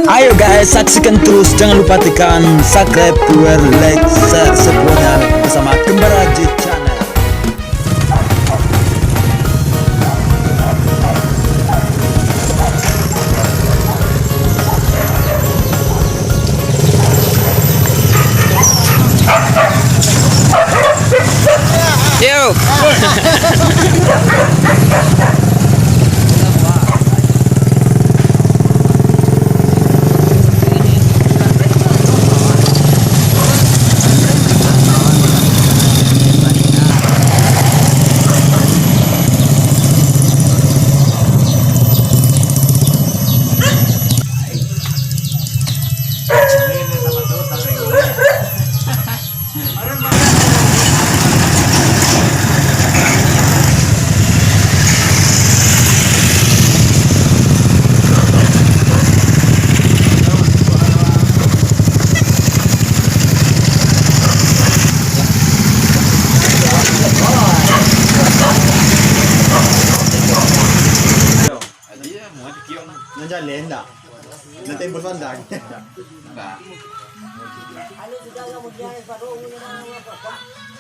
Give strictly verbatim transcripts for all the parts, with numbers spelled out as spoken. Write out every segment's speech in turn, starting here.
Ayo guys, saksikan terus, jangan lupa tekan subscribe, like, share semuanya bersama Kembara J Channel. Yo. Nan jaleh ndak? Nan tembus pandang.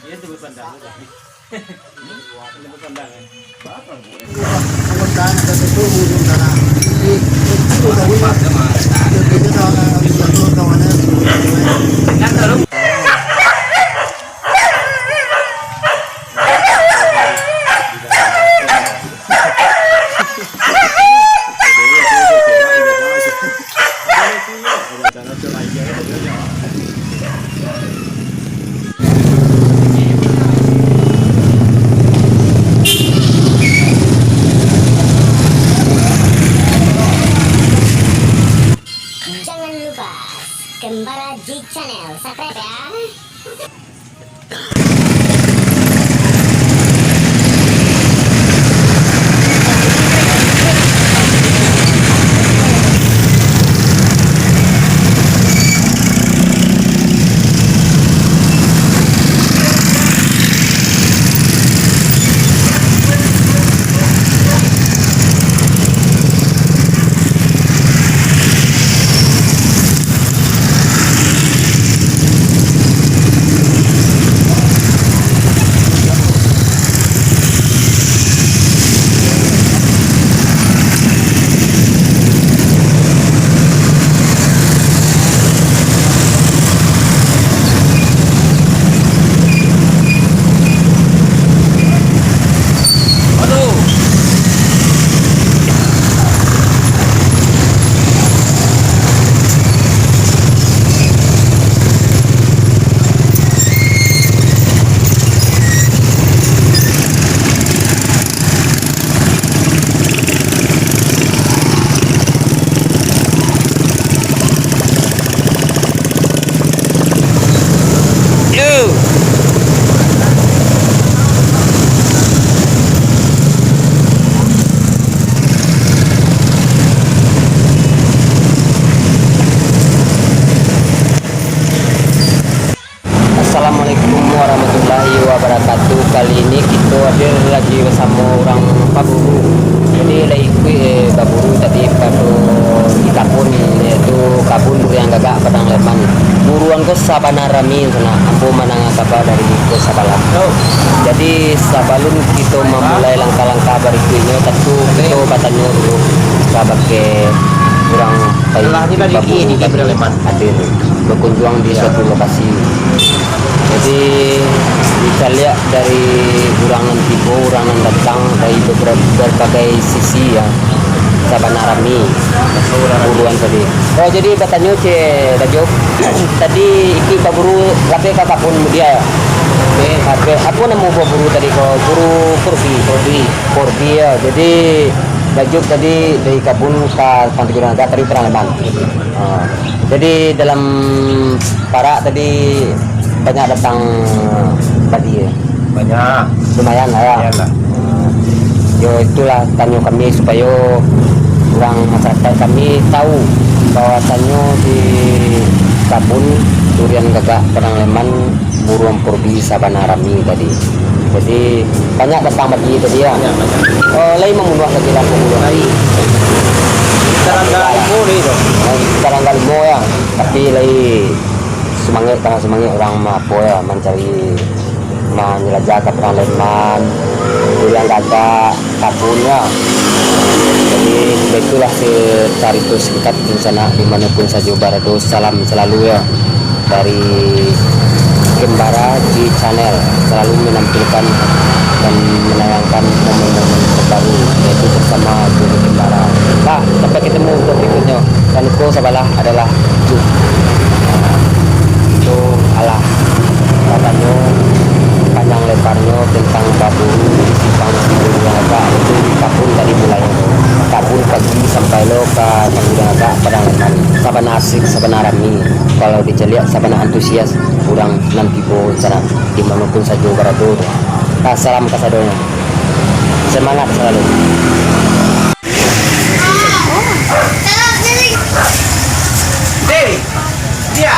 Iya, tembus pandang. Tembus pandang, eh. Jangan lupa, Kembara J Channel, subscribe ya. Yo. Assalamualaikum warahmatullahi wabarakatuh. Kali ini kito hadir lagi basamo urang paburu. Jadi, lah ikuik, eh, baburu tadi pado di kabun, yaitu kabun durian gagak Padang Leman. Buruan ko sabana rami tu nah, ambo mandanga kaba dari ko sabalah. Jadi, sabalun kito mamulai langkah-langkah barikuiknyo, tantu kito batanyo dulu kabake urang pai baburu tadi hadir bakunjuang di suatu lokasi. Jadi, dicaliak dari urang nan tibo, urang nan datang dari bebera-, berbagai sisi, ya. Sabana rami buruan tadi. Oh, jadi batanyo, Cek Rajo, tadi ikuik baburu lapeh ka kabun dia, ya? Lapeh. Apo namo buah buru tadi ko? Buru kurbi. Kurbi. Kurbi, ya. Jadi, Rajo tadi dari kabun ka Pantai Durian Gagak tadi Padang Leman. Ah. Jadi, dalam parak tadi banyak datang badia. Banyak. Lumayan lah, ya. Lumayan lah. Yo, itulah tanyo kami supayo urang masyarakat kami tahu bahwasanyo di kabun durian gagak Padang Leman buruan kurbi sabana rami tadi. Jadi, banyak datang badia tadi, ya. Banyak, banyak. Oh, lai mambunuah lagi lah pembunuh. Lai. Tarangga limo ni tu. Tarangga limo ya. Tapi lai sumangek, tangah sumangek urang ma-, apo ya, mancari, manjelajah ka Padang Leman, Iriang Gagak, Tapun ya. Jadi, baitulah se-, carito singkat dunsanak di mano pun sajo barado. Salam salalu ya. Dari Kembara di Channel, selalu menampilkan dan menayangkan momen-momen terbaru, yaitu bersama Guru Kembara. Pak, sampai ketemu untuk berikutnya. Dan itu sabalah adalah itu. Itu alah katonyo panjang lebarnyo tentang baburu di simpang Iriang Gagak itu di Tapun tadi mulai. Tapun pagi sampai lo ka Iriang Gagak Padang Leman. Sabana asik, sabana rami. Kalau dicaliak sabana antusias urang nan tibo sanak di mano pun sajo barado. Ah, salam kasadonyo. Semangat salalu. Hei, dia.